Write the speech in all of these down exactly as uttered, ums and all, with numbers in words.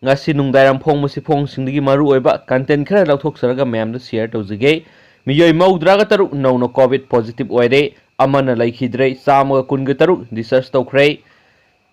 ꯉꯁꯤ ꯅꯨꯡꯗꯥꯡꯋꯥꯏꯔꯝ ꯐꯣꯡꯕꯁꯤ ꯐꯣꯡꯁꯤꯡꯗꯒꯤ ꯃꯔꯨ ꯑꯣꯏꯕ content ꯈꯔ ꯂꯧꯊꯣꯛꯆꯔꯒ ꯃꯌꯥꯝꯗ share ꯇꯧꯖꯒꯦ꯫ ꯃꯤꯑꯣꯏ ꯃꯧꯗ꯭ꯔꯥꯒ ꯇꯔꯨꯛ ꯅꯧꯅ COVID positive ꯑꯣꯏꯔꯦ, ꯑꯃꯅ ꯂꯩꯈꯤꯗ꯭ꯔꯦ꯫ ꯆꯥꯝꯃꯒ ꯀꯨꯟꯒ ꯇꯔꯨꯛ discharge ꯇꯧꯈ꯭ꯔꯦ꯫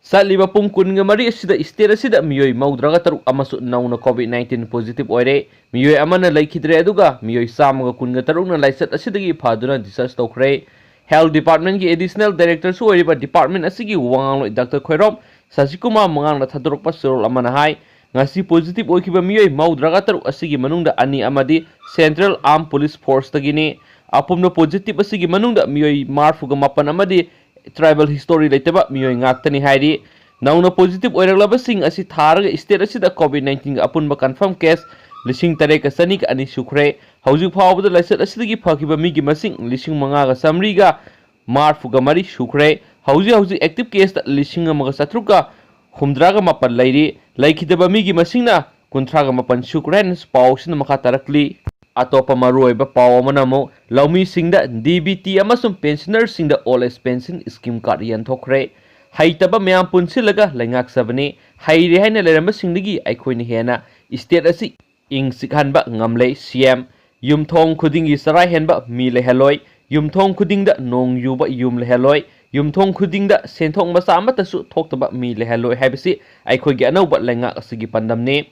ꯆꯠꯂꯤꯕ ꯄꯨꯡ ꯀꯨꯟꯒ ꯃꯔꯤ ꯑꯁꯤꯗ state ꯑꯁꯤꯗ ꯃꯤꯑꯣꯏ ꯃꯧꯗ꯭ꯔꯥꯒ ꯇꯔꯨꯛ ꯑꯃꯁꯨ ꯅꯧꯅ COVID nineteen positive ꯑꯣꯏꯔꯦ꯫ ꯃꯤꯑꯣꯏ ꯑꯃꯅ ꯂꯩꯈꯤꯗ꯭ꯔꯦ, ꯑꯗꯨꯒ ꯃꯤꯑꯣꯏ ꯆꯥꯝꯃꯒ ꯀꯨꯟꯒ ꯇꯔꯨꯛꯅ ꯂꯥꯏꯆꯠ ꯑꯁꯤꯗꯒꯤ ꯐꯗꯨꯅ discharge ꯇꯧꯈ꯭ꯔꯦ꯫ Health Department ꯀꯤ additional director ꯁꯨ ꯑꯣꯏꯔꯤꯕ department ꯑꯁꯤꯒꯤ ꯋꯥꯉꯥꯡꯂꯣꯏ Doctor ꯈꯣꯏꯔꯣꯝ ꯁꯁꯤꯀꯨꯃꯥꯔ ꯃꯉꯥꯡꯅ ꯊꯥꯗꯣꯔꯛꯄ ꯆꯦꯔꯣꯜ ꯑꯃꯅ ꯍꯥꯏ, ꯉꯁꯤ positive ꯑꯣꯏꯈꯤꯕ ꯃꯤꯑꯣꯏ ꯃꯧꯗ꯭ꯔꯥꯒ ꯇꯔꯨꯛ ꯑꯁꯤꯒꯤ ꯃꯅꯨꯡꯗ ꯑꯅꯤ ꯑꯃꯗꯤ Central Armed Police Force ꯇꯒꯤꯅꯤ꯫ ꯑꯄꯨꯟꯕ positive ꯑꯁꯤꯒꯤ ꯃꯅꯨꯡꯗ ꯃꯤꯑꯣꯏ ꯃꯔꯤꯐꯨꯒ ꯃꯥꯄꯟ ꯑꯃꯗꯤ tribal history ꯂꯩꯇꯕ ꯃꯤꯑꯣꯏ ꯉꯥꯛꯇꯅꯤ ꯍꯥꯏꯔꯤ꯫ ꯅꯧꯅ positive ꯑꯣꯏꯔꯛꯂꯕꯁꯤꯡ ꯑꯁꯤ ꯊꯥꯔꯒ state ꯑꯁꯤꯗ COVID nineteen ꯒꯤ ꯑꯄꯨꯟꯕ confirm case ꯂꯤꯁꯤꯡ ꯇꯔꯦꯠꯀ ꯆꯅꯤꯒ ꯑꯅꯤ ꯁꯨꯈ꯭ꯔꯦ꯫ ꯍꯧꯖꯤꯛ ꯐꯥꯎꯕꯗ ꯂꯥꯏꯆꯠ ꯑꯁꯤꯗꯒꯤ ꯐꯈꯤꯕ ꯃꯤꯒꯤ ꯃꯁꯤꯡ ꯂꯤꯁꯤꯡ ꯃꯉꯥꯒ ꯆꯥꯃꯔꯤꯒ ꯃꯔꯤꯐꯨꯒ ꯃꯔꯤ ꯁꯨꯈ꯭ꯔꯦ꯫ ꯍꯧꯖꯤꯛ ꯍꯧꯖꯤꯛ active case ꯇ ꯂꯤꯁꯤꯡ ꯑꯃꯒ ꯆꯥꯇ꯭ꯔꯨꯛꯀ ꯍꯨꯝꯗ꯭ꯔꯥꯒ ꯃꯥꯄꯟ ꯂꯩꯔꯤ꯫ ꯂꯩꯈꯤꯗꯕ ꯃꯤꯒꯤ ꯃꯁꯤꯡꯅ ꯀꯨꯟꯊ꯭ꯔꯥꯒ ꯃꯥꯄꯟ ꯁꯨꯈ꯭ꯔꯦ ꯍꯥꯏꯅ ꯄꯥꯎ ꯑꯁꯤꯅ ꯃꯈꯥ ꯇꯥꯔꯛꯂꯤ꯫ ꯑꯇꯣꯞꯄ ꯃꯔꯨꯑꯣꯏꯕ ꯄꯥꯎ ꯑꯃꯅ ꯑꯃꯨꯛ ꯂꯧꯃꯤꯁꯤꯡꯗ D B T ꯑꯃꯁꯨꯡ pensioner ꯁꯤꯡꯗ old age pension scheme card ꯌꯦꯟꯊꯣꯛꯈ꯭ꯔꯦ꯫ ꯍꯩꯇꯕ ꯃꯌꯥꯝ ꯄꯨꯟꯁꯤꯜꯂꯒ ꯂꯩꯉꯥꯛꯆꯕꯅꯤ꯫ ꯍꯩꯔꯦ ꯍꯥꯏꯅ ꯂꯩꯔꯝꯕꯁꯤꯡꯗꯒꯤ ꯑꯩꯈꯣꯏꯅ ꯍꯦꯟꯅ state ꯑꯁꯤ ꯏꯪ ꯆꯤꯛꯍꯟꯕ ꯉꯝꯂꯦ꯫ C M, ꯌꯨꯝꯊꯣꯡ ꯈꯨꯗꯤꯡꯒꯤ ꯆꯔꯥ ꯍꯦꯟꯕ ꯃꯤ ꯂꯩꯍꯜꯂꯣꯏ, ꯌꯨꯝꯊꯣꯡ ꯈꯨꯗꯤꯡꯗ ꯅꯣꯡ ꯌꯨꯕ ꯌꯨꯝ ꯂꯩꯍꯜꯂꯣꯏ, ꯌꯨꯝꯊꯣꯡ ꯈꯨꯗꯤꯡꯗ ꯁꯦꯟꯊꯣꯛ ꯃꯆꯥ ꯑꯃꯠꯇꯁꯨ ꯊꯣꯛꯇꯕ ꯃꯤ ꯂꯩꯍꯜꯂꯣꯏ ꯍꯥꯏꯕꯁꯤ ꯑꯩꯈꯣꯏꯒꯤ ꯑꯅꯧꯕ ꯂꯩꯉꯥꯛ ꯑꯁꯤꯒꯤ ꯄꯥꯟꯗꯝꯅꯤ꯫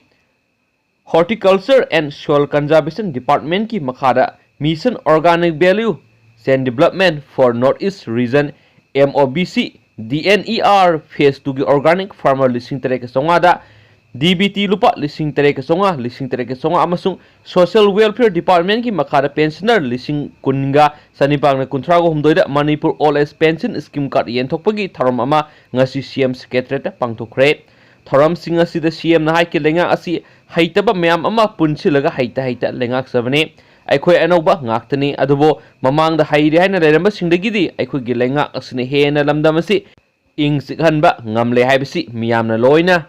Horticulture and Soil Conservation Department ꯀꯤ ꯃꯈꯥꯗ Mission Organic Value Chain Development for North East Region, M O B C, D N E R Phase two ꯒꯤ organic farmer ꯂꯤꯁꯤꯡ ꯇꯔꯦꯠꯀ ꯆꯥꯝꯃꯉꯥꯗ, D B T ꯂꯨꯄꯥ ꯂꯤꯁꯤꯡ ꯇꯔꯦꯠꯀ ꯆꯥꯝꯃꯉꯥ, ꯂꯤꯁꯤꯡ ꯇꯔꯦꯠꯀ ꯆꯥꯝꯃꯉꯥ ꯑꯃꯁꯨꯡ Social Welfare Department ꯀꯤ ꯃꯈꯥꯗ pensioner ꯂꯤꯁꯤꯡ ꯀꯨꯟꯒ ꯆꯅꯤꯄꯥꯟꯒ ꯀꯨꯟꯊ꯭ꯔꯥꯒ ꯍꯨꯝꯗꯣꯏꯗ Manipur Old Age Pension Scheme Card ꯌꯦꯟꯊꯣꯛꯄꯒꯤ ꯊꯧꯔꯝ ꯑꯃ ꯉꯁꯤ C M Secretariat ꯇ ꯄꯥꯡꯊꯣꯛꯈ꯭ꯔꯦ꯫ ꯊꯧꯔꯝꯁꯤꯡ ꯑꯁꯤꯗ C M ꯅ ꯍꯥꯏꯈꯤ, ꯂꯩꯉꯥꯛ ꯑꯁꯤ ꯍꯩꯇꯕ ꯃꯌꯥꯝ ꯑꯃ ꯄꯨꯟꯁꯤꯜꯂꯒ ꯍꯩꯇ ꯍꯩꯇ ꯂꯩꯉꯥꯛꯆꯕꯅꯤ꯫ ꯑꯩꯈꯣꯏ ꯑꯅꯧꯕ ꯉꯥꯛꯇꯅꯤ, ꯑꯗꯨꯕꯨ ꯃꯃꯥꯡꯗ ꯍꯩꯔꯦ ꯍꯥꯏꯅ ꯂꯩꯔꯝꯕꯁꯤꯡꯗꯒꯤꯗꯤ ꯑꯩꯈꯣꯏꯒꯤ ꯂꯩꯉꯥꯛ ꯑꯁꯤꯅ ꯍꯦꯟꯅ ꯂꯝꯗꯝ ꯑꯁꯤ ꯏꯪ ꯆꯤꯛꯍꯟꯕ ꯉꯝꯂꯦ ꯍꯥꯏꯕꯁꯤ ꯃꯤꯌꯥꯝꯅ ꯂꯣꯏꯅ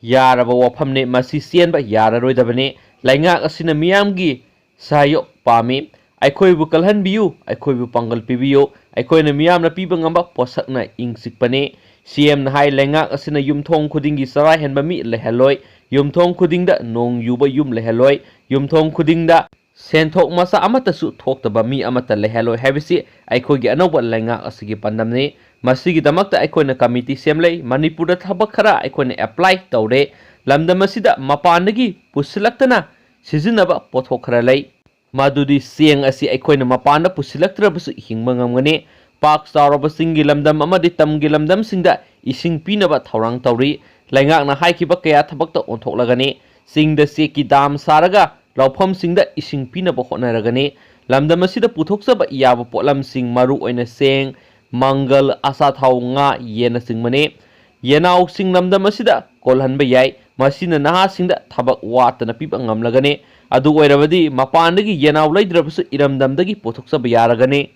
ꯌꯥꯔꯕ ꯋꯥꯐꯝꯅꯤ꯫ ꯃꯁꯤ ꯆꯦꯟꯕ ꯌꯥꯔꯔꯣꯏꯗꯕꯅꯤ꯫ ꯂꯩꯉꯥꯛ ꯑꯁꯤꯅ ꯃꯤꯌꯥꯝꯒꯤ ꯁꯍꯌꯣꯒ ꯄꯥꯝꯃꯤ꯫ ꯑꯩꯈꯣꯏꯕꯨ ꯀꯜꯍꯟꯕꯤꯌꯨ, ꯑꯩꯈꯣꯏꯕꯨ ꯄꯥꯡꯒꯜ ꯄꯤꯕꯤꯌꯨ꯫ ꯑꯩꯈꯣꯏꯅ ꯃꯤꯌꯥꯝꯅ ꯄꯤꯕ ꯉꯝꯕ ꯄꯣꯠꯁꯛꯅ ꯏꯪ ꯆꯤꯛꯄꯅꯤ꯫ ꯁꯤ ꯑꯦꯝꯅ ꯍꯥꯏ, ꯂꯩꯉꯥꯛ ꯑꯁꯤꯅ ꯌꯨꯝꯊꯣꯡ ꯈꯨꯗꯤꯡꯒꯤ ꯆꯔꯥ ꯍꯦꯟꯕ ꯃꯤ ꯂꯩꯍꯜꯂꯣꯏ, ꯌꯨꯝꯊꯣꯡ ꯈꯨꯗꯤꯡꯗ ꯅꯣꯡ ꯌꯨꯕ ꯌꯨꯝ ꯂꯩꯍꯜꯂꯣꯏ, ꯌꯨꯝꯊꯣꯡ ꯈꯨꯗꯤꯡꯗ ꯁꯦꯟꯊꯣꯛ ꯃꯆꯥ ꯑꯃꯠꯇꯁꯨ ꯊꯣꯛꯇꯕ ꯃꯤ ꯑꯃꯠꯇ ꯂꯩꯍꯜꯂꯣꯏ ꯍꯥꯏꯕꯁꯤ ꯑꯩꯈꯣꯏꯒꯤ ꯑꯅꯧꯕ ꯂꯩꯉꯥꯛ ꯑꯁꯤꯒꯤ ꯄꯥꯟꯗꯝꯅꯤ꯫ ꯃꯁꯤꯒꯤꯗꯃꯛꯇ ꯑꯩꯈꯣꯏꯅ ꯀꯃꯤꯇꯤ ꯁꯦꯝꯂꯦ꯫ ꯃꯅꯤꯄꯨꯔꯗ ꯊꯕꯛ ꯈꯔ ꯑꯩꯈꯣꯏꯅ ꯑꯦꯄ꯭ꯂꯥꯏ ꯇꯧꯔꯦ꯫ ꯂꯝꯗꯝ ꯑꯁꯤꯗ ꯃꯄꯥꯟꯗꯒꯤ ꯄꯨꯁꯤꯜꯂꯛꯇꯅ ꯁꯤꯖꯤꯟꯅꯕ ꯄꯣꯠꯊꯣꯛ ꯈꯔ ꯂꯩ꯫ ꯃꯗꯨꯗꯤ ꯆꯦꯡ ꯑꯁꯤ ꯑꯩꯈꯣꯏꯅ ꯃꯄꯥꯟꯗ ꯄꯨꯁꯤꯜꯂꯛꯇ꯭ꯔꯕꯁꯨ ꯍꯤꯡꯕ ꯉꯝꯒꯅꯤ꯫ ꯄꯥꯛ ꯆꯥꯎꯔꯕ ꯆꯤꯡꯒꯤ ꯂꯝꯗꯝ ꯑꯃꯗꯤ ꯇꯝꯒꯤ ꯂꯝꯗꯝꯁꯤꯡꯗ ꯏꯁꯤꯡ ꯄꯤꯅꯕ ꯊꯧꯔꯥꯡ ꯇꯧꯔꯤ꯫ ꯂꯩꯉꯥꯛꯅ ꯍꯥꯏꯈꯤꯕ ꯀꯌꯥ ꯊꯕꯛꯇ ꯑꯣꯟꯊꯣꯛꯂꯒꯅꯤ꯫ ꯆꯤꯡꯗ ꯆꯦꯛꯀꯤ ꯗꯥꯝ ꯁꯥꯔꯒ ꯂꯧꯐꯝꯁꯤꯡꯗ ꯏꯁꯤꯡ ꯄꯤꯅꯕ ꯍꯣꯠꯅꯔꯒꯅꯤ꯫ ꯂꯝꯗꯝ ꯑꯁꯤꯗ ꯄꯨꯊꯣꯛꯆꯕ ꯌꯥꯕ ꯄꯣꯠꯂꯝꯁꯤꯡ, ꯃꯔꯨꯑꯣꯏꯅ ꯆꯦꯡ, ꯃꯪꯒꯜ, ꯑꯆꯥꯊꯥꯎ, ꯉꯥ, ꯌꯦꯟꯅꯆꯤꯡꯕꯅꯤ꯫ ꯌꯦꯅꯥꯎꯁꯤꯡ ꯂꯝꯗꯝ ꯑꯁꯤꯗ ꯀꯣꯜꯍꯟꯕ ꯌꯥꯏ꯫ ꯃꯁꯤꯅ ꯅꯍꯥꯁꯤꯡꯗ ꯊꯕꯛ ꯋꯥꯠꯇꯅ ꯄꯤꯕ ꯉꯝꯂꯒꯅꯤ꯫ ꯑꯗꯨ ꯑꯣꯏꯔꯕꯗꯤ ꯃꯄꯥꯟꯗꯒꯤ ꯌꯦꯅꯥꯎ ꯂꯩꯗ꯭ꯔꯕꯁꯨ ꯏꯔꯝꯗꯝꯗꯒꯤ ꯄꯨꯊꯣꯛꯆꯕ ꯌꯥꯔꯒꯅꯤ꯫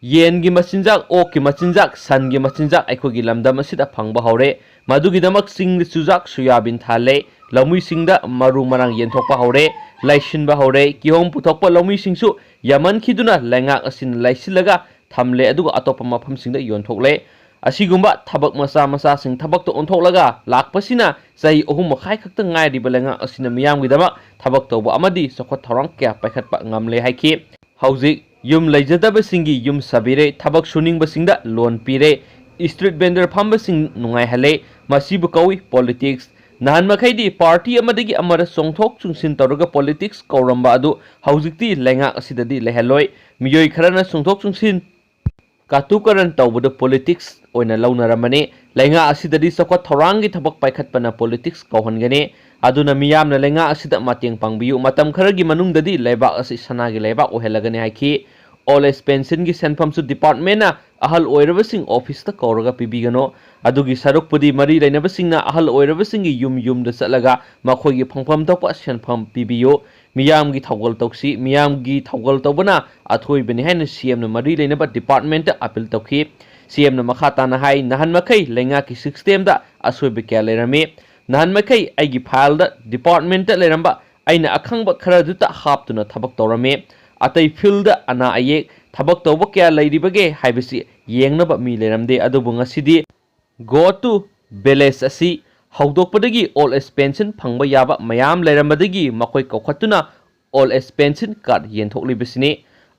ꯌꯦꯟꯒꯤ ꯃꯆꯤꯟꯖꯥꯛ, ꯑꯣꯛꯀꯤ ꯃꯆꯤꯟꯖꯥꯛ, ꯁꯟꯒꯤ ꯃꯆꯤꯟꯖꯥꯛ ꯑꯩꯈꯣꯏꯒꯤ ꯂꯝꯗꯝ ꯑꯁꯤꯗ ꯐꯪꯕ ꯍꯧꯔꯦ꯫ ꯃꯗꯨꯒꯤꯗꯃꯛ ꯆꯤꯡꯗ ꯆꯨꯖꯥꯛ, ꯁꯣꯌꯥꯕꯤꯟ ꯊꯥꯍꯜꯂꯦ꯫ ꯂꯧꯃꯤꯁꯤꯡꯗ ꯃꯔꯨ ꯃꯔꯥꯡ ꯌꯦꯟꯊꯣꯛꯄ ꯍꯧꯔꯦ, ꯂꯩꯁꯤꯟꯕ ꯍꯧꯔꯦ꯫ ꯀꯤꯍꯣꯝ ꯄꯨꯊꯣꯛꯄ ꯂꯧꯃꯤꯁꯤꯡꯁꯨ ꯌꯥꯝꯃꯟꯈꯤꯗꯨꯅ ꯂꯩꯉꯥꯛ ꯑꯁꯤꯅ ꯂꯩꯁꯤꯜꯂꯒ ꯊꯝꯂꯦ, ꯑꯗꯨꯒ ꯑꯇꯣꯞꯄ ꯃꯐꯝꯁꯤꯡꯗ ꯌꯣꯟꯊꯣꯛꯂꯦ꯫ ꯑꯁꯤꯒꯨꯝꯕ ꯊꯕꯛ ꯃꯆꯥ ꯃꯆꯥꯁꯤꯡ ꯊꯕꯛꯇ ꯑꯣꯟꯊꯣꯛꯂꯒ ꯂꯥꯛꯄꯁꯤꯅ ꯆꯍꯤ ꯑꯍꯨꯝ ꯃꯈꯥꯏ ꯈꯛꯇ ꯉꯥꯏꯔꯤꯕ ꯂꯩꯉꯥꯛ ꯑꯁꯤꯅ ꯃꯤꯌꯥꯝꯒꯤꯗꯃꯛ ꯊꯕꯛ ꯇꯧꯕ ꯑꯃꯗꯤ ꯆꯥꯎꯈꯠ ꯊꯧꯔꯥꯡ ꯀꯌꯥ ꯄꯥꯏꯈꯠꯄ ꯉꯝꯂꯦ ꯍꯥꯏꯈꯤ꯫ ꯍꯧꯖꯤꯛ ꯌꯨꯝ ꯂꯩꯖꯗꯕꯁꯤꯡꯒꯤ ꯌꯨꯝ ꯁꯥꯕꯤꯔꯦ, ꯊꯕꯛ ꯁꯨꯅꯤꯡꯕꯁꯤꯡꯗ ꯂꯣꯟ ꯄꯤꯔꯦ, ꯏꯁꯇ꯭ꯔꯤꯠ ꯚꯦꯟꯗꯔ ꯐꯝꯕꯁꯤꯡ ꯅꯨꯡꯉꯥꯏꯍꯜꯂꯦ꯫ ꯃꯁꯤꯕꯨ ꯀꯧꯏ ꯄꯣꯂꯤꯇꯤꯛꯁ꯫ ꯅꯍꯥꯟ ꯃꯈꯩꯗꯤ ꯄꯥꯔꯇꯤ ꯑꯃꯗꯒꯤ ꯑꯃꯗ ꯆꯣꯡꯊꯣꯛ ꯆꯣꯡꯁꯤꯟ ꯇꯧꯔꯒ ꯄꯣꯂꯤꯇꯤꯛꯁ ꯀꯧꯔꯝꯕ ꯑꯗꯨ ꯍꯧꯖꯤꯛꯇꯤ ꯂꯩꯉꯥꯛ ꯑꯁꯤꯗꯗꯤ ꯂꯩꯍꯜꯂꯣꯏ꯫ ꯃꯤꯑꯣꯏ ꯈꯔꯅ ꯆꯣꯡꯊꯣꯛ ꯆꯣꯡꯁꯤꯟ, ꯀꯥꯇꯨ ꯀꯥꯔꯟ ꯇꯧꯕꯗꯨ ꯄꯣꯂꯤꯇꯤꯛꯁ ꯑꯣꯏꯅ ꯂꯧꯅꯔꯝꯕꯅꯤ꯫ ꯂꯩꯉꯥꯛ ꯑꯁꯤꯗꯗꯤ ꯆꯥꯎꯈꯠ ꯊꯧꯔꯥꯡꯒꯤ ꯊꯕꯛ ꯄꯥꯏꯈꯠꯄꯅ ꯄꯣꯂꯤꯇꯤꯛꯁ ꯀꯧꯍꯟꯒꯅꯤ꯫ ꯑꯗꯨꯅ ꯃꯤꯌꯥꯝꯅ ꯂꯩꯉꯥꯛ ꯑꯁꯤꯗ ꯃꯇꯦꯡ ꯄꯥꯡꯕꯤꯌꯨ꯫ ꯃꯇꯝ ꯈꯔꯒꯤ ꯃꯅꯨꯡꯗꯗꯤ ꯂꯩꯕꯥꯛ ꯑꯁꯤ ꯁꯅꯥꯒꯤ ꯂꯩꯕꯥꯛ ꯑꯣꯏꯍꯜꯂꯒꯅꯤ ꯍꯥꯏꯈꯤ꯫ ꯑꯣꯜ ꯑꯦꯖ ꯄꯦꯟꯁꯟꯒꯤ ꯁꯦꯟꯐꯝꯁꯨ ꯗꯤꯄꯥꯔꯠꯃꯦꯟꯅ ꯑꯍꯜ ꯑꯣꯏꯔꯕꯁꯤꯡ ꯑꯣꯐꯤꯁꯇ ꯀꯧꯔꯒ ꯄꯤꯕꯤꯒꯅꯨ꯫ ꯑꯗꯨꯒꯤ ꯁꯔꯨꯛꯄꯨꯗꯤ ꯃꯔꯤ ꯂꯩꯅꯕꯁꯤꯡꯅ ꯑꯍꯜ ꯑꯣꯏꯔꯕꯁꯤꯡꯒꯤ ꯌꯨꯝ ꯌꯨꯝꯗ ꯆꯠꯂꯒ ꯃꯈꯣꯏꯒꯤ ꯐꯪꯐꯝ ꯊꯣꯛꯄ ꯁꯦꯟꯐꯝ ꯄꯤꯕꯤꯌꯨ꯫ ꯃꯤꯌꯥꯝꯒꯤ ꯊꯧꯒꯜ ꯇꯧꯁꯤ꯫ ꯃꯤꯌꯥꯝꯒꯤ ꯊꯧꯒꯜ ꯇꯧꯕꯅ ꯑꯊꯣꯏꯕꯅꯤ ꯍꯥꯏꯅ ꯁꯤ ꯑꯦꯝꯅ ꯃꯔꯤ ꯂꯩꯅꯕ ꯗꯤꯄꯥꯔꯠꯃꯦꯟꯇ ꯑꯄꯤꯜ ꯇꯧꯈꯤ꯫ ꯁꯤ ꯑꯦꯝꯅ ꯃꯈꯥ ꯇꯥꯅ ꯍꯥꯏ, ꯅꯍꯥꯟ ꯃꯈꯩ ꯂꯩꯉꯥꯛꯀꯤ ꯁꯤꯁꯇꯦꯝꯗ ꯑꯁꯣꯏꯕ ꯀꯌꯥ ꯂꯩꯔꯝꯃꯤ꯫ ꯅꯍꯥꯟ ꯃꯈꯩ ꯑꯩꯒꯤ ꯐꯥꯏꯜꯗ ꯗꯤꯄꯥꯔꯠꯃꯦꯟꯇ ꯂꯩꯔꯝꯕ ꯑꯩꯅ ꯑꯈꯪꯕ ꯈꯔꯗꯨꯇ ꯍꯥꯞꯇꯨꯅ ꯊꯕꯛ ꯇꯧꯔꯝꯃꯤ꯫ ꯑꯇꯩ ꯐꯤꯜꯗ ꯑꯅꯥ ꯑꯌꯦꯛ, ꯊꯕꯛ ꯇꯧꯕ ꯀꯌꯥ ꯂꯩꯔꯤꯕꯒꯦ ꯍꯥꯏꯕꯁꯤ ꯌꯦꯡꯅꯕ ꯃꯤ ꯂꯩꯔꯝꯗꯦ꯫ ꯑꯗꯨꯕꯨ ꯉꯁꯤꯗꯤ Go to Village ꯑꯁꯤ ꯍꯧꯗꯣꯛꯄꯗꯒꯤ old age pension ꯐꯪꯕ ꯌꯥꯕ ꯃꯌꯥꯝ ꯂꯩꯔꯝꯕꯗꯒꯤ ꯃꯈꯣꯏ ꯀꯧꯈꯠꯇꯨꯅ old age pension card ꯌꯦꯟꯊꯣꯛꯂꯤꯕꯁꯤꯅꯤ꯫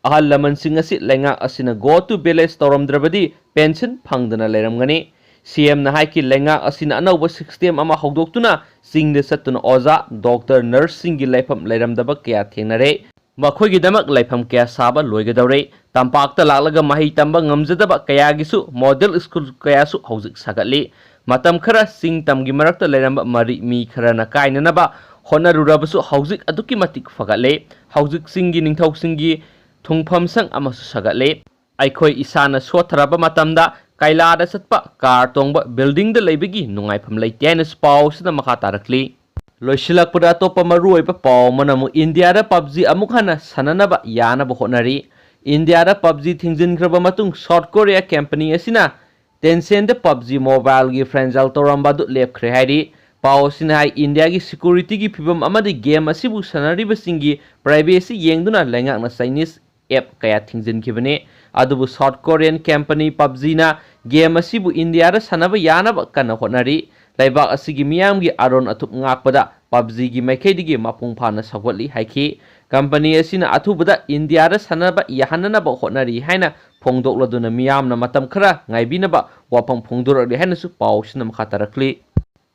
ꯑꯍꯜ ꯂꯃꯟꯁꯤꯡ ꯑꯁꯤ ꯂꯩꯉꯥꯛ ꯑꯁꯤꯅ Go to Village ꯇꯧꯔꯝꯗ꯭ꯔꯕꯗꯤ pension ꯐꯪꯗꯅ ꯂꯩꯔꯝꯒꯅꯤ꯫ ꯁꯤ ꯑꯦꯝꯅ ꯍꯥꯏꯈꯤ, ꯂꯩꯉꯥꯛ ꯑꯁꯤꯅ ꯑꯅꯧꯕ system ꯑꯃ ꯍꯧꯗꯣꯛꯇꯨꯅ ꯆꯤꯡꯗ ꯆꯠꯇꯨꯅ ꯑꯣꯖꯥ, ꯗꯣꯛꯇꯔ, ꯅꯔꯁꯁꯤꯡꯒꯤ ꯂꯩꯐꯝ ꯂꯩꯔꯝꯗꯕ ꯀꯌꯥ ꯊꯦꯡꯅꯔꯦ꯫ ꯃꯈꯣꯏꯒꯤꯗꯃꯛ ꯂꯩꯐꯝ ꯀꯌꯥ ꯁꯥꯕ ꯂꯣꯏꯒꯗꯧꯔꯦ꯫ ꯇꯝꯄꯥꯛꯇ ꯂꯥꯛꯂꯒ ꯃꯍꯩ ꯇꯝꯕ ꯉꯝꯖꯗꯕ ꯀꯌꯥꯒꯤꯁꯨ model school ꯀꯌꯥꯁꯨ ꯍꯧꯖꯤꯛ ꯁꯥꯒꯠꯂꯤ꯫ ꯃꯇꯝ ꯈꯔ ꯆꯤꯡ ꯇꯝꯒꯤ ꯃꯔꯛꯇ ꯂꯩꯔꯝꯕ ꯃꯔꯤ ꯃꯤ ꯈꯔꯅ ꯀꯥꯏꯅꯅꯕ ꯍꯣꯠꯅꯔꯨꯔꯕꯁꯨ ꯍꯧꯖꯤꯛ ꯑꯗꯨꯛꯀꯤ ꯃꯇꯤꯛ ꯐꯒꯠꯂꯦ꯫ ꯍꯧꯖꯤꯛ ꯆꯤꯡꯒꯤ ꯅꯤꯡꯊꯧꯁꯤꯡꯒꯤ ꯊꯨꯡꯐꯝꯁꯪ ꯑꯃꯁꯨ ꯁꯥꯒꯠꯂꯦ꯫ ꯑꯩꯈꯣꯏ ꯏꯁꯥꯅ ꯁꯣꯠꯊꯔꯕ ꯃꯇꯝꯗ ꯀꯩꯂꯥꯗ ꯆꯠꯄ, car ꯇꯣꯡꯕ, buildingꯗ ꯂꯩꯕꯒꯤ ꯅꯨꯡꯉꯥꯏꯐꯝ ꯂꯩꯇꯦ ꯍꯥꯏꯅꯁꯨ ꯄꯥꯎ ꯑꯁꯤꯗ ꯃꯈꯥ ꯇꯥꯔꯛꯂꯤ꯫ ꯂꯣꯏꯁꯤꯜꯂꯛꯄꯗ ꯑꯇꯣꯞꯄ ꯃꯔꯨꯑꯣꯏꯕ ꯄꯥꯎ ꯑꯃꯅ ꯑꯃꯨꯛ ꯏꯟꯗꯤꯌꯥꯗ PUBG ꯑꯃꯨꯛ ꯍꯟꯅ ꯁꯥꯟꯅꯅꯕ ꯌꯥꯅꯕ ꯍꯣꯠꯅꯔꯤ꯫ ꯏꯟꯗꯤꯌꯥꯗ PUBG ꯊꯤꯡꯖꯤꯟꯈ꯭ꯔꯕ ꯃꯇꯨꯡ South Korea company ꯑꯁꯤꯅ Tencentꯗ PUBG Mobileꯒꯤ franchise ꯇꯧꯔꯝꯕ ꯑꯗꯨ ꯂꯦꯞꯈ꯭ꯔꯦ ꯍꯥꯏꯔꯤ꯫ ꯄꯥꯎ ꯑꯁꯤꯅ ꯍꯥꯏ, ꯏꯟꯗꯤꯌꯥꯒꯤ securityꯒꯤ ꯐꯤꯕꯝ ꯑꯃꯗꯤ game ꯑꯁꯤꯕꯨ ꯁꯥꯟꯅꯔꯤꯕꯁꯤꯡꯒꯤ privacy ꯌꯦꯡꯗꯨꯅ ꯂꯩꯉꯥꯛꯅ Chinese app ꯀꯌꯥ ꯊꯤꯡꯖꯤꯟꯈꯤꯕꯅꯤ꯫ ꯑꯗꯨꯕꯨ South Korean company PUBGꯅ game ꯑꯁꯤꯕꯨ ꯏꯟꯗꯤꯌꯥꯗ ꯁꯥꯟꯅꯕ ꯌꯥꯅꯕ ꯀꯟꯅ ꯍꯣꯠꯅꯔꯤ꯫ ꯂꯩꯕꯥꯛ ꯑꯁꯤꯒꯤ ꯃꯤꯌꯥꯝꯒꯤ ꯑꯔꯣꯟ ꯑꯊꯨꯞ ꯉꯥꯛꯄꯗ PUBGꯒꯤ ꯃꯥꯏꯀꯩꯗꯒꯤ ꯃꯄꯨꯡ ꯐꯥꯅ ꯁꯧꯒꯠꯂꯤ ꯍꯥꯏꯈꯤ꯫ Company ꯑꯁꯤꯅ ꯑꯊꯨꯕꯗ ꯏꯟꯗꯤꯌꯥꯗ ꯁꯥꯟꯅꯕ ꯌꯥꯍꯟꯅꯅꯕ ꯍꯣꯠꯅꯔꯤ ꯍꯥꯏꯅ ꯐꯣꯡꯗꯣꯛꯂꯗꯨꯅ ꯃꯤꯌꯥꯝꯅ ꯃꯇꯝ ꯈꯔ ꯉꯥꯏꯕꯤꯅꯕ ꯋꯥꯐꯝ ꯐꯣꯡꯗꯣꯔꯛꯂꯤ ꯍꯥꯏꯅꯁꯨ ꯄꯥꯎꯁꯤꯅ ꯃꯈꯥ ꯇꯥꯔꯛꯂꯤ꯫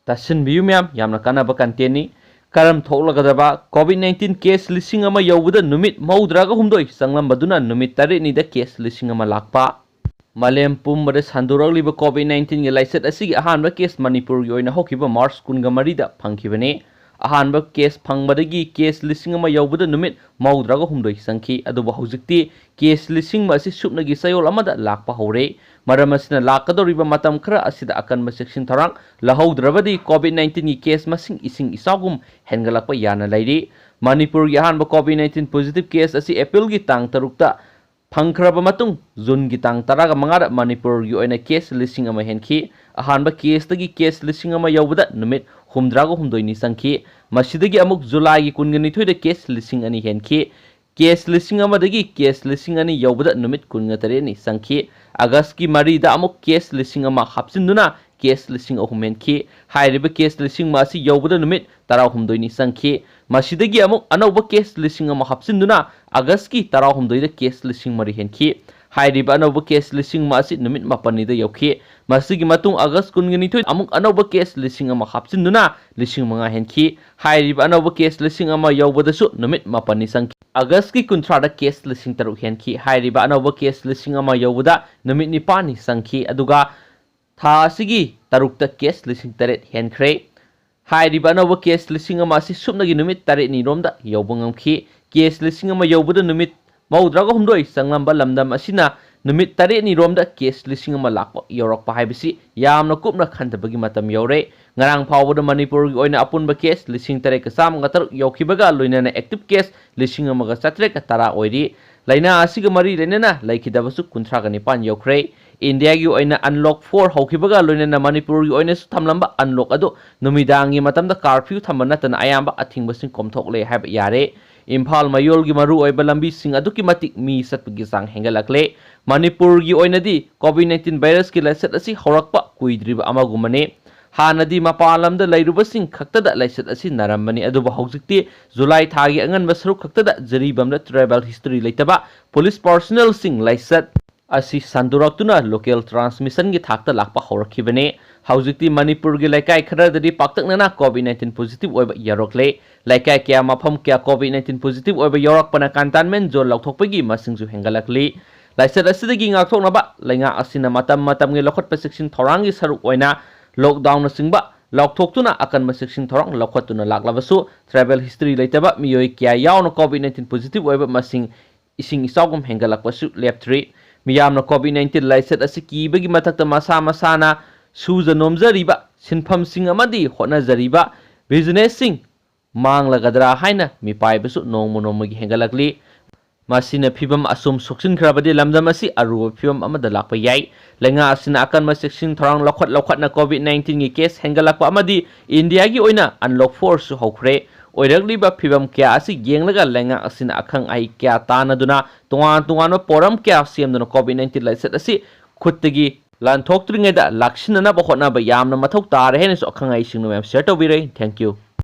ꯇꯥꯁꯤꯟꯕꯤꯌꯨ ꯃꯌꯥꯝ, ꯌꯥꯝꯅ ꯀꯥꯟꯅꯕ contentꯅꯤ꯫ ꯀꯔꯝ ꯊꯣꯛꯂꯒꯗꯕ COVID nineteen case ꯂꯤꯁꯤꯡ ꯑꯃ ꯌꯧꯕꯗ ꯅꯨꯃꯤꯠ ꯃꯧꯗ꯭ꯔꯥꯒ ꯍꯨꯝꯗꯣꯏ ꯆꯪꯂꯝꯕꯗꯨꯅ ꯅꯨꯃꯤꯠ ꯇꯔꯦꯠꯅꯤꯗ case ꯂꯤꯁꯤꯡ ꯑꯃ ꯂꯥꯛꯄ꯫ ꯃꯥꯂꯦꯝ ꯄꯨꯝꯕꯗ ꯁꯟꯗꯣꯔꯛꯂꯤꯕ COVID nineteenꯒꯤ ꯂꯥꯏꯆꯠ ꯑꯁꯤꯒꯤ ꯑꯍꯥꯟꯕ case ꯃꯅꯤꯄꯨꯔꯒꯤ ꯑꯣꯏꯅ ꯍꯧꯈꯤꯕ March ꯀꯨꯟꯒ ꯃꯔꯤꯗ ꯐꯪꯈꯤꯕꯅꯤ꯫ ꯑꯍꯥꯟꯕ case ꯐꯪꯕꯗꯒꯤ case ꯂꯤꯁꯤꯡ ꯑꯃ ꯌꯧꯕꯗ ꯅꯨꯃꯤꯠ ꯃꯧꯗ꯭ꯔꯥꯒ ꯍꯨꯝꯗꯣꯏ ꯆꯪꯈꯤ꯫ ꯑꯗꯨꯕꯨ ꯍꯧꯖꯤꯛꯇꯤ case ꯂꯤꯁꯤꯡ ꯑꯁꯤ ꯁꯨꯞꯅꯒꯤ ꯆꯌꯣꯜ ꯑꯃꯗ ꯂꯥꯛꯄ ꯍꯧꯔꯦ꯫ ꯃꯔꯝ ꯑꯁꯤꯅ ꯂꯥꯛꯀꯗꯧꯔꯤꯕ ꯃꯇꯝ ꯈꯔ ꯑꯁꯤꯗ ꯑꯀꯟꯕ ꯆꯦꯛꯁꯤꯟ ꯊꯧꯔꯥꯡ ꯂꯧꯍꯧꯗ꯭ꯔꯕꯗꯤ COVID nineteenꯒꯤ case ꯃꯁꯤꯡ ꯏꯁꯤꯡ ꯏꯆꯥꯎꯒꯨꯝ ꯍꯦꯟꯒꯠꯂꯛꯄ ꯌꯥꯅ ꯂꯩꯔꯤ꯫ ꯃꯅꯤꯄꯨꯔꯒꯤ ꯑꯍꯥꯟꯕ COVID nineteen positive case ꯑꯁꯤ Aprilꯒꯤ ꯇꯥꯡ ꯇꯔꯨꯛꯇ ꯐꯪꯈ꯭ꯔꯕ ꯃꯇꯨꯡ, Juneꯒꯤ ꯇꯥꯡ ꯇꯔꯥꯒ ꯃꯉꯥꯗ ꯃꯅꯤꯄꯨꯔꯒꯤ ꯑꯣꯏꯅ case ꯂꯤꯁꯤꯡ ꯑꯃ ꯍꯦꯟꯈꯤ꯫ ꯑꯍꯥꯟꯕ caseꯇꯒꯤ case ꯂꯤꯁꯤꯡ ꯑꯃ ꯌꯧꯕꯗ ꯅꯨꯃꯤꯠ ꯍꯨꯝꯗ꯭ꯔꯥꯒ ꯍꯨꯝꯗꯣꯏꯅꯤ ꯆꯪꯈꯤ꯫ ꯃꯁꯤꯗꯒꯤ ꯑꯃꯨꯛ Julyꯒꯤ ꯀꯨꯟꯒ ꯅꯤꯊꯣꯏꯗ case ꯂꯤꯁꯤꯡ ꯑꯅꯤ ꯍꯦꯟꯈꯤ꯫ ꯀꯦꯁ ꯂꯤꯁꯤꯡ ꯑꯃꯗꯒꯤ ꯀꯦꯁ ꯂꯤꯁꯤꯡ ꯑꯅꯤ ꯌꯧꯕꯗ ꯅꯨꯃꯤꯠ ꯀꯨꯟꯒ ꯇꯔꯦꯠꯅꯤ ꯆꯪꯈꯤ꯫ ꯑꯥꯒꯁꯀꯤ ꯃꯔꯤꯗ ꯑꯃꯨꯛ ꯀꯦꯁ ꯂꯤꯁꯤꯡ ꯑꯃ ꯍꯥꯞꯆꯤꯟꯗꯨꯅ ꯀꯦꯁ ꯂꯤꯁꯤꯡ ꯑꯍꯨꯝ ꯍꯦꯟꯈꯤ꯫ ꯍꯥꯏꯔꯤꯕ ꯀꯦꯁ ꯂꯤꯁꯤꯡ ꯑꯃ ꯑꯁꯤ ꯌꯧꯕꯗ ꯅꯨꯃꯤꯠ ꯇꯔꯥꯍꯨꯝꯗꯣꯏꯅꯤ ꯆꯪꯈꯤ꯫ ꯃꯁꯤꯗꯒꯤ ꯑꯃꯨꯛ ꯑꯅꯧꯕ ꯀꯦꯁ ꯂꯤꯁꯤꯡ ꯑꯃ ꯍꯥꯞꯆꯤꯟꯗꯨꯅ ꯑꯥꯒꯁꯀꯤ ꯇꯔꯥꯍꯨꯝꯗꯣꯏꯗ ꯀꯦꯁ ꯂꯤꯁꯤꯡ ꯃꯔꯤ ꯍꯦꯟꯈꯤ꯫ ꯍꯥꯏꯔꯤꯕ ꯑꯅꯧꯕ ꯀꯦꯁ ꯂꯤꯁꯤꯡ ꯑꯃ ꯑꯁꯤ ꯅꯨꯃꯤꯠ ꯃꯥꯄꯟꯅꯤꯗ ꯌꯧꯈꯤ꯫ ꯃꯁꯤꯒꯤ ꯃꯇꯨꯡ ꯑꯥꯒꯁ ꯀꯨꯟꯒ ꯅꯤꯊꯣꯏ ꯑꯃꯨꯛ ꯑꯅꯧꯕ ꯀꯦꯁ ꯂꯤꯁꯤꯡ ꯑꯃ ꯍꯥꯞꯆꯤꯟꯗꯨꯅ ꯂꯤꯁꯤꯡ ꯃꯉꯥ ꯍꯦꯟꯈꯤ꯫ ꯍꯥꯏꯔꯤꯕ ꯑꯅꯧꯕ ꯀꯦꯁ ꯂꯤꯁꯤꯡ ꯑꯃ ꯌꯧꯕꯗꯁꯨ ꯅꯨꯃꯤꯠ ꯃꯥꯄꯟꯅꯤ ꯆꯪꯈꯤ꯫ ꯑꯥꯒꯁꯀꯤ ꯀꯨꯟꯊ꯭ꯔꯥꯗ ꯀꯦꯁ ꯂꯤꯁꯤꯡ ꯇꯔꯨꯛ ꯍꯦꯟꯈꯤ꯫ ꯍꯥꯏꯔꯤꯕ ꯑꯅꯧꯕ ꯀꯦꯁ ꯂꯤꯁꯤꯡ ꯑꯃ ꯌꯧꯕꯗ ꯅꯨꯃꯤꯠ ꯅꯤꯄꯥꯟꯅꯤ ꯆꯪꯈꯤ꯫ ꯑꯗꯨꯒ ꯊꯥ ꯑꯁꯤꯒꯤ ꯇꯔꯨꯛꯇ ꯀꯦꯁ ꯂꯤꯁꯤꯡ ꯇꯔꯦꯠ ꯍꯦꯟꯈ꯭ꯔꯦ꯫ ꯍꯥꯏꯔꯤꯕ ꯑꯅꯧꯕ ꯀꯦꯁ ꯂꯤꯁꯤꯡ ꯑꯃ ꯑꯁꯤ ꯁꯨꯞꯅꯒꯤ ꯅꯨꯃꯤꯠ ꯇꯔꯦꯠꯅꯤ ꯔꯣꯝꯗ ꯌꯧꯕ ꯉꯝꯈꯤ꯫ ꯀꯦꯁ ꯂꯤꯁꯤꯡ ꯑꯃ ꯌꯧꯕꯗ ꯅꯨꯃꯤꯠ ꯃꯧꯗ꯭ꯔꯥꯒ ꯍꯨꯝꯗꯣꯏ ꯆꯪꯂꯝꯕ ꯂꯝꯗꯝ ꯑꯁꯤꯅ ꯅꯨꯃꯤꯠ ꯇꯔꯦꯠꯅꯤ ꯔꯣꯝꯗ ꯀꯦꯁ ꯂꯤꯁꯤꯡ ꯑꯃ ꯂꯥꯛꯄ ꯌꯧꯔꯛꯄ ꯍꯥꯏꯕꯁꯤ ꯌꯥꯝꯅ ꯀꯨꯞꯅ ꯈꯟꯊꯕꯒꯤ ꯃꯇꯝ ꯌꯧꯔꯦ꯫ ꯉꯔꯥꯡ ꯐꯥꯎꯕꯗ ꯃꯅꯤꯄꯨꯔꯒꯤ ꯑꯣꯏꯅ ꯑꯄꯨꯟꯕ ꯀꯦꯁ ꯂꯤꯁꯤꯡ ꯇꯔꯦꯠꯀ ꯆꯥꯝꯃꯒ ꯇꯔꯨꯛ ꯌꯧꯈꯤꯕꯒ ꯂꯣꯏꯅꯅ ꯑꯦꯛꯇꯤꯚ ꯀꯦꯁ ꯂꯤꯁꯤꯡ ꯑꯃꯒ ꯆꯥꯇ꯭ꯔꯦꯠꯀ ꯇꯔꯥ ꯑꯣꯏꯔꯤ꯫ ꯂꯥꯏꯅꯥ ꯑꯁꯤꯒ ꯃꯔꯤ ꯂꯩꯅꯅ ꯂꯩꯈꯤꯗꯕꯁꯨ ꯀꯨꯟꯊ꯭ꯔꯥꯒ ꯅꯤꯄꯥꯟ ꯌꯧꯈ꯭ꯔꯦ꯫ ꯏꯟꯗꯤꯌꯥꯒꯤ ꯑꯣꯏꯅ ꯑꯟꯂꯣꯛ ꯐꯣꯔ ꯍꯧꯈꯤꯕꯒ ꯂꯣꯏꯅꯅ ꯃꯅꯤꯄꯨꯔꯒꯤ ꯑꯣꯏꯅꯁꯨ ꯊꯝꯂꯝꯕ ꯑꯟꯂꯣꯛ ꯑꯗꯨ ꯅꯨꯃꯤꯗꯥꯡꯒꯤ ꯃꯇꯝꯗ ꯀꯥꯔꯐ꯭ꯌꯨ ꯊꯝꯕ ꯅꯠꯇꯅ ꯑꯌꯥꯝꯕ ꯑꯊꯤꯡꯕꯁꯤꯡ ꯀꯣꯝꯊꯣꯛꯂꯦ ꯍꯥꯏꯕ ꯌꯥꯔꯦ꯫ ꯏꯝꯐꯥꯜ ꯃꯌꯣꯜꯒꯤ ꯃꯔꯨꯑꯣꯏꯕ ꯂꯝꯕꯤꯁꯤꯡ ꯑꯗꯨꯛꯀꯤ ꯃꯇꯤꯛ ꯃꯤ ꯆꯠꯄꯒꯤ ꯆꯥꯡ ꯍꯦꯟꯒꯠꯂꯛꯂꯦ꯫ ꯃꯅꯤꯄꯨꯔꯒꯤ ꯑꯣꯏꯅꯗꯤ ꯀꯣꯚꯤꯗ ꯅꯥꯏꯟꯇꯤꯟ ꯚꯥꯏꯔꯁꯀꯤ ꯂꯥꯏꯆꯠ ꯑꯁꯤ ꯍꯧꯔꯛꯄ ꯀꯨꯏꯗ꯭ꯔꯤꯕ ꯑꯃꯒꯨꯝꯕꯅꯤ꯫ ꯍꯥꯟꯅꯗꯤ ꯃꯄꯥꯟ ꯂꯝꯗ ꯂꯩꯔꯨꯕꯁꯤꯡ ꯈꯛꯇꯗ ꯂꯥꯏꯆꯠ ꯑꯁꯤ ꯅꯥꯔꯝꯕꯅꯤ, ꯑꯗꯨꯕꯨ ꯍꯧꯖꯤꯛꯇꯤ ꯖꯨꯂꯥꯏ ꯊꯥꯒꯤ ꯑꯉꯟꯕ ꯁꯔꯨꯛ ꯈꯛꯇꯗ ꯖꯤꯔꯤꯕꯥꯝꯗ ꯇ꯭ꯔꯥꯏꯕꯦꯜ ꯍꯤꯁꯇꯣꯔꯤ ꯂꯩꯇꯕ ꯄꯨꯂꯤꯁ ꯄꯥꯔꯁꯣꯅꯦꯜꯁꯤꯡ ꯂꯥꯏꯆꯠ ꯑꯁꯤ ꯁꯟꯗꯣꯔꯛꯇꯨꯅ ꯂꯣꯀꯦꯜ ꯇ꯭ꯔꯥꯟꯁꯃꯤꯁꯟꯒꯤ ꯊꯥꯛꯇ ꯂꯥꯛꯄ ꯍꯧꯔꯛꯈꯤꯕꯅꯤ꯫ ꯍꯧꯖꯤꯛꯇꯤ ꯃꯅꯤꯄꯨꯔꯒꯤ ꯂꯩꯀꯥꯏ ꯈꯔꯗꯗꯤ ꯄꯥꯛꯇꯛꯅꯅ ꯀꯣꯚꯤꯗ ꯅꯥꯏꯟꯇꯤꯟ ꯄꯣꯖꯤꯇꯤꯚ ꯑꯣꯏꯕ ꯌꯧꯔꯛꯂꯦ꯫ ꯂꯩꯀꯥꯏ ꯀꯌꯥ, ꯃꯐꯝ ꯀꯌꯥ ꯀꯣꯚꯤꯗ ꯅꯥꯏꯟꯇꯤꯟ ꯄꯣꯖꯤꯇꯤꯚ ꯑꯣꯏꯕ ꯌꯧꯔꯛꯄꯅ ꯀꯟꯇꯦꯟꯃꯦꯟ ꯖꯣꯟ ꯂꯥꯎꯊꯣꯛꯄꯒꯤ ꯃꯁꯤꯡꯁꯨ ꯍꯦꯟꯒꯠꯂꯛꯂꯤ꯫ ꯂꯥꯏꯆꯠ ꯑꯁꯤꯗꯒꯤ ꯉꯥꯛꯊꯣꯛꯅꯕ ꯂꯩꯉꯥꯛ ꯑꯁꯤꯅ ꯃꯇꯝ ꯃꯇꯝꯒꯤ ꯂꯧꯈꯠꯄ ꯆꯦꯛꯁꯤꯟ ꯊꯧꯔꯥꯡꯒꯤ ꯁꯔꯨꯛ ꯑꯣꯏꯅ ꯂꯣꯛꯗꯥꯎꯟꯅꯆꯤꯡꯕ ꯂꯥꯎꯊꯣꯛꯇꯨꯅ ꯑꯀꯟꯕ ꯆꯦꯛꯁꯤꯟ ꯊꯧꯔꯥꯡ ꯂꯧꯈꯠꯇꯨꯅ ꯂꯥꯛꯂꯕꯁꯨ, ꯇ꯭ꯔꯥꯏꯕꯦꯜ ꯍꯤꯁꯇꯣꯔꯤ ꯂꯩꯇꯕ ꯃꯤꯑꯣꯏ ꯀꯌꯥ ꯌꯥꯎꯅ ꯀꯣꯚꯤꯗ ꯅꯥꯏꯟꯇꯤꯟ ꯄꯣꯖꯤꯇꯤꯚ ꯑꯣꯏꯕ ꯃꯁꯤꯡ ꯏꯁꯤꯡ ꯏꯆꯥꯎꯒꯨꯝ ꯍꯦꯟꯒꯠꯂꯛꯄꯁꯨ ꯂꯦꯞꯇ꯭ꯔꯤ꯫ ꯃꯤꯌꯥꯝꯅ ꯀꯣꯚꯤꯗ ꯅꯥꯏꯟꯇꯤꯟ ꯂꯥꯏꯆꯠ ꯑꯁꯤ ꯀꯤꯕꯒꯤ ꯃꯊꯛꯇ ꯃꯁꯥ ꯃꯁꯥꯅ ꯁꯨꯖ ꯅꯣꯝꯖꯔꯤꯕ ꯁꯤꯟꯐꯝꯁꯤꯡ ꯑꯃꯗꯤ ꯍꯣꯠꯅꯖꯔꯤꯕ ꯕꯤꯖꯤꯅꯦꯁꯁꯤꯡ ꯃꯥꯡꯂꯒꯗ꯭ꯔꯥ ꯍꯥꯏꯅ ꯃꯤꯄꯥꯏꯕꯁꯨ ꯅꯣꯡꯃ ꯅꯣꯡꯃꯒꯤ ꯍꯦꯟꯒꯠꯂꯛꯂꯤ꯫ ꯃꯁꯤꯅ ꯐꯤꯚꯝ ꯑꯁꯨꯝ ꯁꯣꯛꯆꯤꯟꯈ꯭ꯔꯕꯗꯤ ꯂꯝꯗꯝ ꯑꯁꯤ ꯑꯔꯨꯕ ꯐꯤꯚꯝ ꯑꯃꯗ ꯂꯥꯛꯄ ꯌꯥꯏ꯫ ꯂꯩꯉꯥꯛ ꯑꯁꯤꯅ ꯑꯀꯟꯕ ꯆꯦꯛꯁꯤꯟ ꯊꯧꯔꯥꯡ ꯂꯧꯈꯠ ꯂꯧꯈꯠꯅ ꯀꯣꯚꯤꯗ ꯅꯥꯏꯟꯇꯤꯟꯒꯤ ꯀꯦꯁ ꯍꯦꯟꯒꯠꯂꯛꯄ ꯑꯃꯗꯤ ꯏꯟꯗꯤꯌꯥꯒꯤ ꯑꯣꯏꯅ ꯑꯟꯂꯣꯛ ꯐꯣꯔꯁꯨ ꯍꯧꯈ꯭ꯔꯦ꯫ ꯑꯣꯏꯔꯛꯂꯤꯕ ꯐꯤꯕꯝ ꯀꯌꯥ ꯑꯁꯤ ꯌꯦꯡꯂꯒ ꯂꯩꯉꯥꯛ ꯑꯁꯤꯅ ꯑꯈꯪ ꯑꯍꯩ ꯀꯌꯥ ꯇꯥꯟꯅꯗꯨꯅ ꯇꯣꯉꯥꯟ ꯇꯣꯉꯥꯟꯕ ꯄꯣꯔꯝ ꯀꯌꯥ ꯁꯦꯝꯗꯨꯅ ꯀꯣꯚꯤꯗ ꯅꯥꯏꯟꯇꯤꯟ ꯂꯥꯏꯆꯠ ꯑꯁꯤ ꯈꯨꯠꯇꯒꯤ ꯂꯥꯟꯊꯣꯛꯇ꯭ꯔꯤꯉꯩꯗ ꯂꯥꯛꯁꯤꯟꯅꯅꯕ ꯍꯣꯠꯅꯕ ꯌꯥꯝꯅ ꯃꯊꯧ ꯇꯥꯔꯦ ꯍꯥꯏꯅꯁꯨ ꯑꯈꯪ ꯑꯍꯩꯁꯤꯡꯅ ꯃꯌꯥꯝ ꯁꯤꯌꯔ ꯇꯧꯕꯤꯔꯦ꯫ Thank you꯫